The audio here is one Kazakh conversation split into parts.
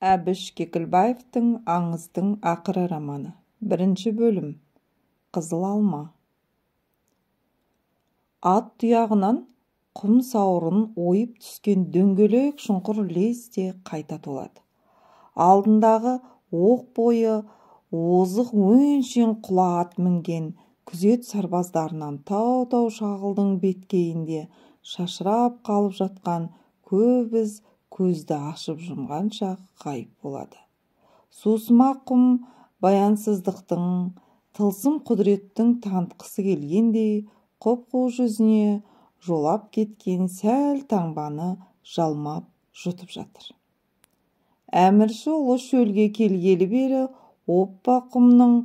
Әбіш Кекілбаевтың «Аңыздың ақыры» романы. Бірінші бөлім. Қызыл алма. Ат тұяғынан құм сауырын ойып түскен дөңгелек шұңқыр лезде қайта толады. Алдындағы оқ бойы озық өңшең құла ат мінген күзет сарбаздарынан тау-тау шағылдың беткейінде шашырап қалып жатқан көп із көзді ашып жұмғанша ғайып болады. Сусыма құм баянсыздықтың, тылсым құдіреттің танытқысы келгендей құп-қу жүзіне жолап кеткен сәл таңбаны жалмап жұтып жатыр. Әмірші ұлы шөлге келгелі бері оппа құмның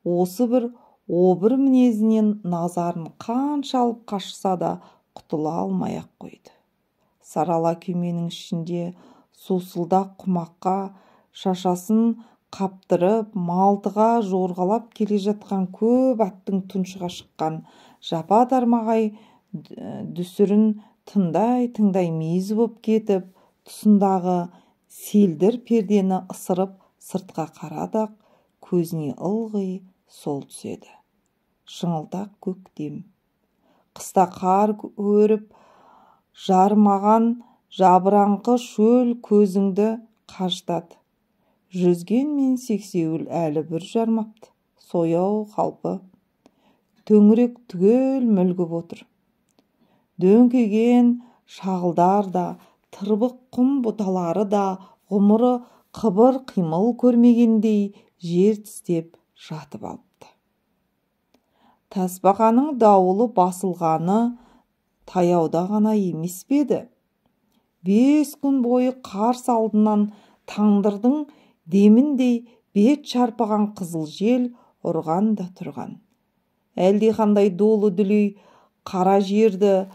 осы бір обыр мінезінен назарын қанша алып қашса да құтыла алмай-ақ қойды. Сарала күйменің ішінде сусылдақ құмаққа шашасын қаптырып, малтыға жорғалап келе жатқан көп аттың тұншыға шыққан жапа тармағай дүсірін тыңдай-тыңдай мезі боп кетіп, тұсындағы селдір пердені ысырып сыртқа қарады-ақ, көзіне ылғи сол түседі. Шыңылдақ көктем. Қыста қар өріп, жармаған жабыраңқы шөл көзіңді қажытады. Жүзген мен сексеуіл әлі бүр жармапты. Сояу қалпы. Төңірек түгел мүлгіп отыр. Дөңкиген шағылдар да, тырбық құм бұталары да ғұмыры қыбыр қимыл көрмегендей жер тістеп жатып алыпты. Тасбақаның дауылы басылғаны таяуда ғана емес пе еді? 5 күн бойы қарсы алдынан таңдырдың деміндей бет шарпыған қызыл жел ұрған да тұрған. Әлдеқандай долы дүлей қара жерді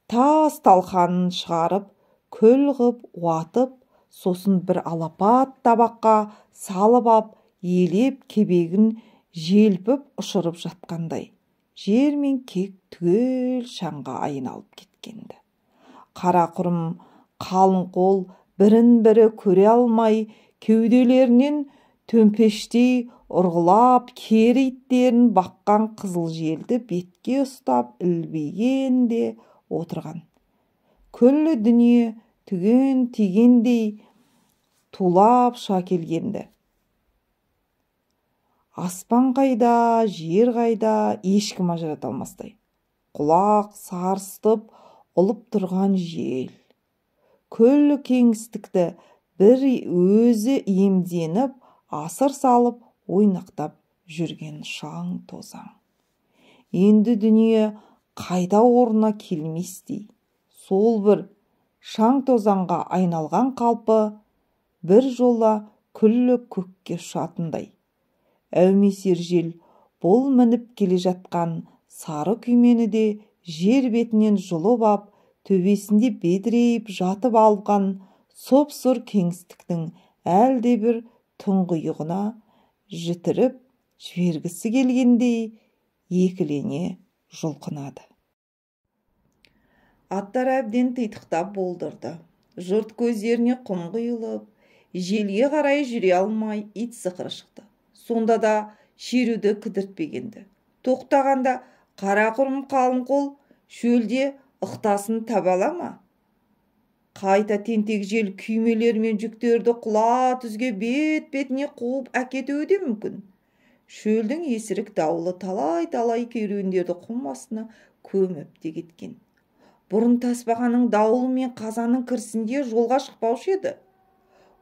тас талқанын шығарып, күл ғып уатып, сосын бір алапат табаққа салып ап, елеп кебегін желпіп ұшырып жатқандай. Жер мен кек түгел шаңға айналып кеткенді. Қара құрым қалың қол бірін-бірі көре алмай, кеуделерінен төмпештей ұрғылап, кері иттерін баққан қызыл желді бетке ұстап ілбиген де отырған. Күллі дүние түген тигендей тулап ұша келгенді. Аспан қайда, жер қайда, ешкім ажырата алмастай. Құлақ сарсытып ұлып тұрған жел. Күллі кеңістікті бір өзі иемденіп, асыр салып, ойнақтап жүрген шаң тозаң. Енді дүние қайда орнына келместей. Сол бір шаң тозаңға айналған қалпы бір жола күллі көкке ұшатындай. Әумесер жел бұл мініп келе жатқан сары күймені де жер бетінен жұлып ап, төбесінде бедірейіп жатып алған сұп-сұр кеңістіктің әлдебір тұңғиығына жітіріп жібергісі келгендей екілене жұлқынады. Аттар әбден титықтап болдырды. Жұрт көздеріне құм құйылып, желге қарай жүре алмай ит сықыры шықты. Сонда да шеруді кідіртпегенді. Тоқтағанда қара құрым қалың қол шөлде ықтасын таба ала ма? Қайта тентек жел күймелер мен жүктерді құла түзге бет-бетіне қуып әкетуі де мүмкін. Шөлдің есірік дауылы талай-талай керуендерді құм астына көміп те кеткен. Бұрын тасбақаның дауылы мен қазанның кірісінде жолға шықпаушы еді.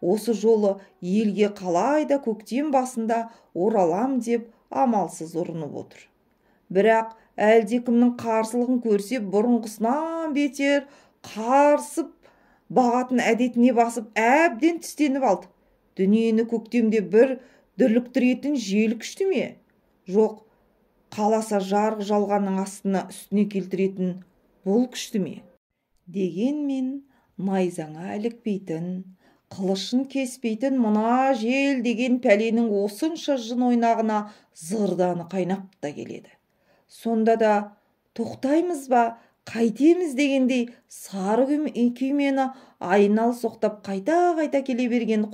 Осы жолы елге қалай да көктем басында оралам деп амалсыз ұрынып отыр. Бірақ әлдекімнің қарсылығын көрсе, бұрынғысынан бетер қарсып бағатын әдетіне басып әбден тістеніп алды. Дүниені көктемде бір дүрліктіретін жел күшті ме? Жоқ, қаласа жарық жалғанның астына үстіне келтіретін бұл күшті ме? Дегенмен найзаңа ілікпейтін, қылышын кеспейтін мына жел деген пәленің осынша жын ойнағына зырданы қайнап та келеді. Сонда да тоқтаймыз ба, қайтеміз дегендей сары күймені айнал соқтап қайта-қайта келе берген